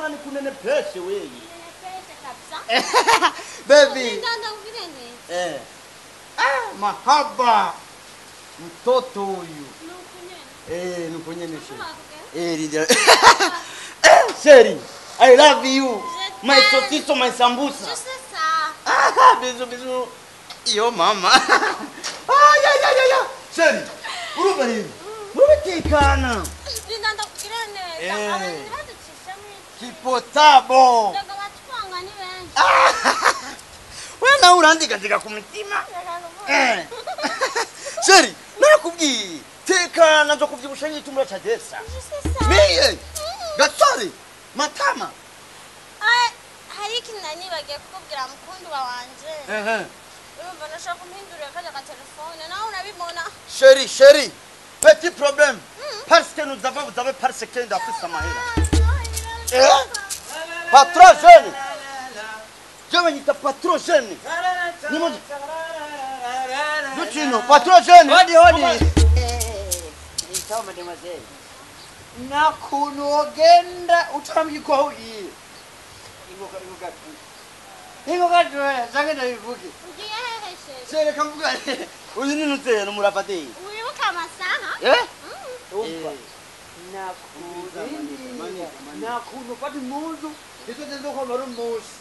Bwana nikunenepeshe wewe. Ninepeshe kabisa. Baby. Ndanda uvile neza. Eh. Ah, mahaba. Mtoto huyu. Nukunyene. Eh, nukunyene sheri. Ushobora Eh, rindira. Eh, sheri. I love you. My sosiso, my sambusa. Je sais ça. Ah, bisous, bisous. Yo mama. Ah, ya ya ya ya. Sheri. Urumva rero. Urubitekana. Ndanda kugira neza. Eh. Abantu ntibaducishemo iki. Kipotabo. Ndaga batwanga ni benshi. Wewe nawe urandikatika ku mutima. Eh. Sheri, narakubwiye. Tekana nzo kuvyibusha nyitumura cha desa. Je sais ça. Miye. Gatsori. Matama. Ah, hari ikintu nanibagiye kukubwira mukundwa wanje. Eh. Urumva nashaka kumpindurira kajya ka telefone nawe urabibona. Chérie, chérie, petit problème. Parce que nous avons, vous avez parce que ndafise amahera. Eh? Patron jeune. Jewe nyita patron jeune. Nimuze. Duchino, patron jeune. Hodi hodi. Sawa mademoiselle. Na kuntu wogenda utambye uko aho ugiye. Ingoka ingoka. Ingoka tuwe zange ndabivuge. Ugiye hehe chérie? Chérie kamvuga. Uyu ni nuteye n'umurafati. Wibuka amasaha? Eh? Umva. Nakuntu nakuntu ufata impuzu izo nzokomara umunsi.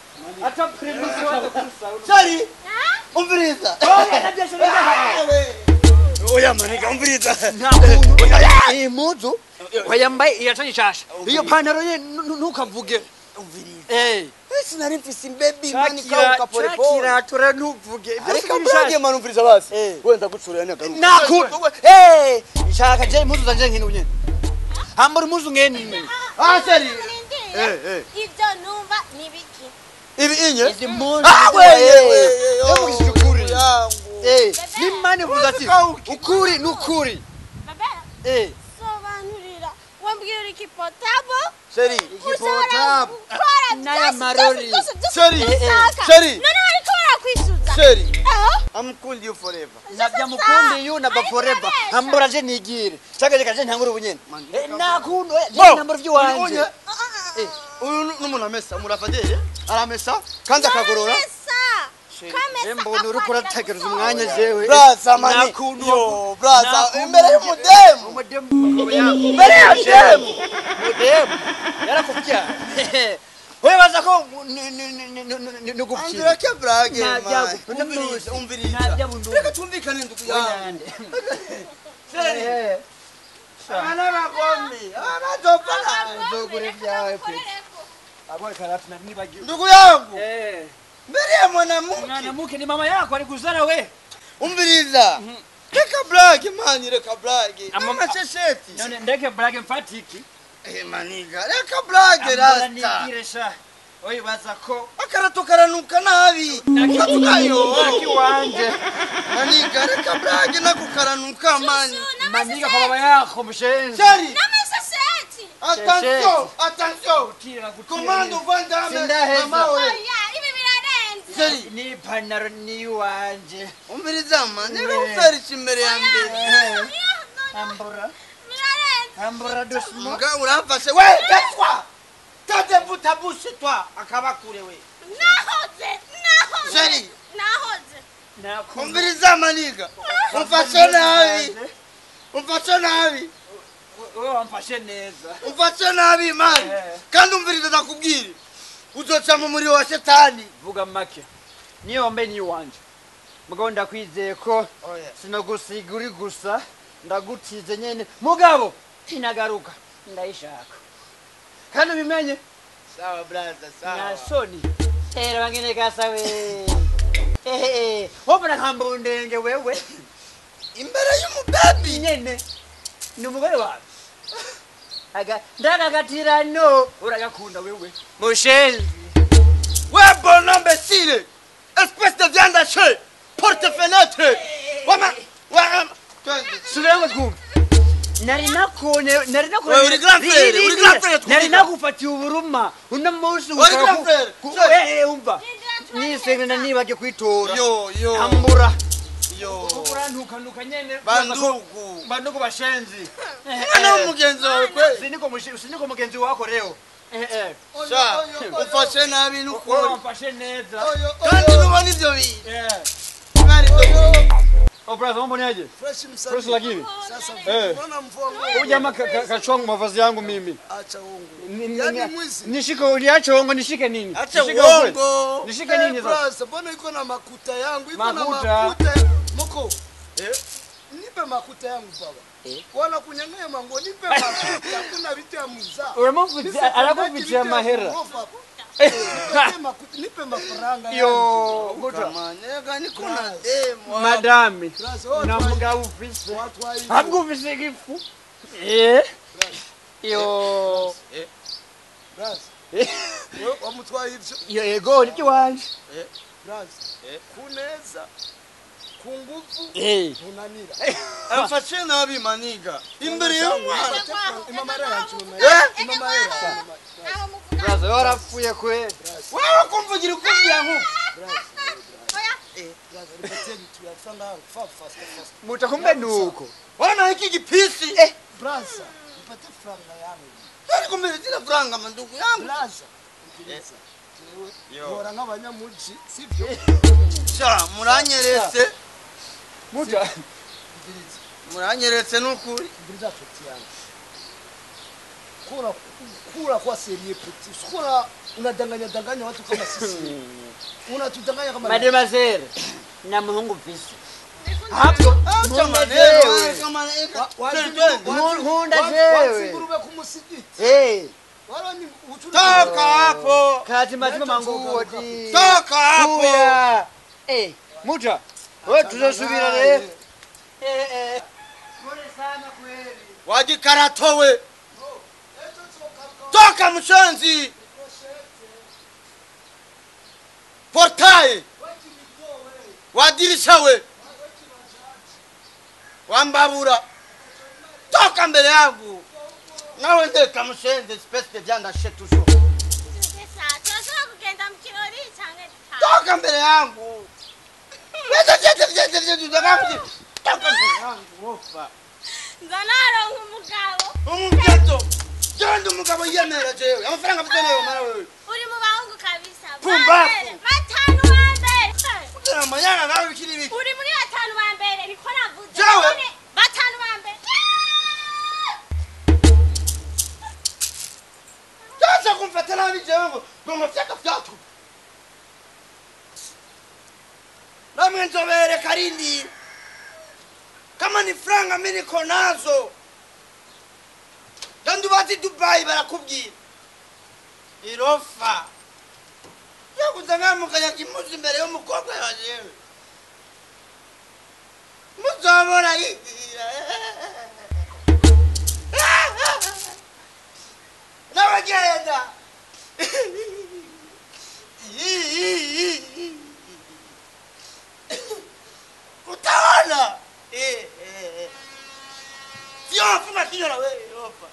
Ata permission waza kurusa. Chérie, Ah? umviriza. Oya nabyashe Oya manika umviriza. Nakuntu iyi mpuzu wayambaye iracanye nshasha. Iyo pantaro ye ntukavuge. Umviriza. Eh. Sinari mfise imbebi manika Shakira, ukapole pole. Shakira tura ntuvuge. Ibyo Ariko si brage bishasha. manu umviriza basi. Eh. Wenda gucurira nyagaruka. Nakuntu. Eh, shaka je impuzu zanje nkino nyene. Hambura impuzu ngene. Ah chérie. Murindire. Eh, eh. Ibyo numva ni biki? Ibi inye. Izi mpuzu. Ah we. Yavugishije ukuri. Yangu. Eh, nimani uvuze ati ukuri nukuri. Bebe, Eh, sobanurira. Wambwira uri kipotabo? Chérie. Ushobora Kipotabo. gukora N'aya byose, marori. byose, byose, Chérie. byose ushaka. Chérie. None bariko barakwishyuza. Chérie. Eh? I'm cool you forever. nabya mukundi yu naba forever. Hambura je nigire. Shaka je kaje ntangure ubunyene. Eh, nakuntu eh, je ntambura iby'iwanje. Unye. Uyu n'umuntu amesa umurafadeye aramesa kandi akagorora. Kamesa. Kamesa. Je mbona uriko urategereza umwanya jewe. Braza mani. Nakuntu. Yo, braza Nakuntu. imbere y'umudemu. Umudemu. Imbere ya demu. Mudemu. Yarakuvya. Wewe baza ko nugupfira. Andira ke brage Nabya man. Umviriza, umviriza. Nabya bundu. Reka tumvikane ndugu yangu. Chérie. Abana bagombi. Abana zopana. Nzogura ibyawe pe. Abone karatu nanibagiwe. Ndugu yangu. Eh. Mbere ya mwanamke. Mwanamke ni mama yako alikuzara we. Umviriza. Reka brage mani, reka brage. Ama- Ama shesheti. None ndeke brage mfatiki. Eh maniga, reka brage rasta. Nigire sha. Oyi baza ko Akarato karanuka nabi. Ukatukayo. Naki wanje. Maniga, reka brage nako karanuka mani. Maniga kwa baba yako mshenzi. Chérie, N'amasosiyete. attention, attention. Gutira gutira. Commando Van Damme. Sindaheza. Mama ore. Oya, ibi birarenze. Chérie, Ni panaro ni wanje. umviriza mani, reka uferisha imbere ya mbere. Oya, no, no, Ambura. birarenze. Ambura dusmo. Muga uramfashe. We, tais-toi. Taisez-vous ta bouche, toi. Akabakure we. Nahoze, nahoze. Chérie. Nahoze. Nakuntu. Umviriza maniga. Umfashe nabi. Umfashe nabi. Wewe wamfashe neza. Umfashe nabi mani. Eh. Kandi umviriza ndakubwira. Uzoca mu muriro wa shetani. Vuga make. Niyo wambaye ni wanje. Mugabo ndakwizeye ko sinagusiga uri gusa ndagutize nyene mugabo inagaruka ndayishaka kandi ubimenye Sawa braza, sawa. nasoni era bangene kasawe ehe wobona nkambundenge wewe Imbere y'umubebi. nyene ni umugore wawe aga ndakagatirano uragakunda wewe mushenzi We bon imbécile. Espèce de viande hachée. Porte fenêtre. Wama wama. subira ngo twumve nari nakone nari nakone Wewe uri grand frère, uri grand frère twumvika. nari nakufatiye uburuma uno munsi Uri ushaka grand frère, eh eh umva Rindira nisenga nibage kwitora Yo yo. ambura Yo. urantukanuka nyene Bandugu. bandugu bashenzi Mwana w'umugenzi wawe kweli. siniko siniko mugenzi wako leo. Sha, ufashe nabi nukuri. Ufashe neza. Kandi nubona ivyo bintu. Mwari Oh brother, mambo ni aje? Fresh msanii. Fresh lakini. Sasa unaona mvua ngo. Huyu jamaa kachonga mavazi yangu mimi. Acha uongo. Yaani mwizi. Nishike uliacha uongo nishike nini? Acha uongo. Nishike nini sasa? Brother, mbona iko na makuta yangu? Iko na makuta. Moko. Nipe makuta yangu baba. Wana kunyang'anya mango, nipe makuta. Kuna vitu ya mzaa. Unamfutia anakufichia mahera. Nipe mafaranga yangu. Yo, ngoja. Manega niko na demo. Madame. Na mugabo ufise. Habwo ufise gifu. Eh. Yo. Braz. Wamutwaye ivyo. Yego, nibyo wanje. Braz. Kuneza. Kunguvu. Unanira. Amfashe nabi maniga. Imbere y'umwana. Imamara yancu. Imamara. Brazo warapfuye kwe. Wewe kumvugira ukubwira nkuko. Muta kumbe nuko. Wana hiki gipisi. Braza, nipate franga yangu. Yaani kumbe zile franga mandugu yangu. Braza. Yo. Bora nk'abanyamuji sivyo? Sha, muranyeretse. Muta. Muranyeretse nukuri. Ndiriza petit yangu. Kula kwa serie petit. Kula unadanganya danganya watu kama sisi. Unatudanganya kama Mademoiselle. Na muhungu visi. Hapo acha maneno kama nkunda jewe. Wazingurube kumusigiti. Eh. Wala ni toka hapo. Kati mazima manguo di. Toka hapo. Eh, muta. Wewe tuzosubira rero. Eh. Pole sana kweli. Wajikaratowe. Toka mshenzi. Portae. Wadirisha we. Wambabura. Toka mbele yangu. Nawe ndeka mshenzi espèce de viande hachée toujours. Sasa kugenda mu kirori canke Toka mbele yangu. Toka mbele yangu wofa. Nzanaronka umugabo. Umugeto. Genda umugabo yiyemera jewe. Amafaranga mfite nayo mara wewe. Uri mu bahungu kabisa. Pumbafu. Batanu ba mbere. Kugira amanyanga nawe bikiri biki. Uri muri batanu ba mbere niko navuze. Jewe. Batanu ba mbere. Sasa kumfata nabi jewe ngo ngomfyaka fyatu. Namwe nzobere karindi. Kama ni franga mimi niko nazo. Kandi bati Dubai barakubwira. Irofa. Yakuza mukanya kimuzi imbere y'umukobwa wajewe. Muzabona yigira. Nabagenda. Utaona. Sio funga kinywa na wewe irofa.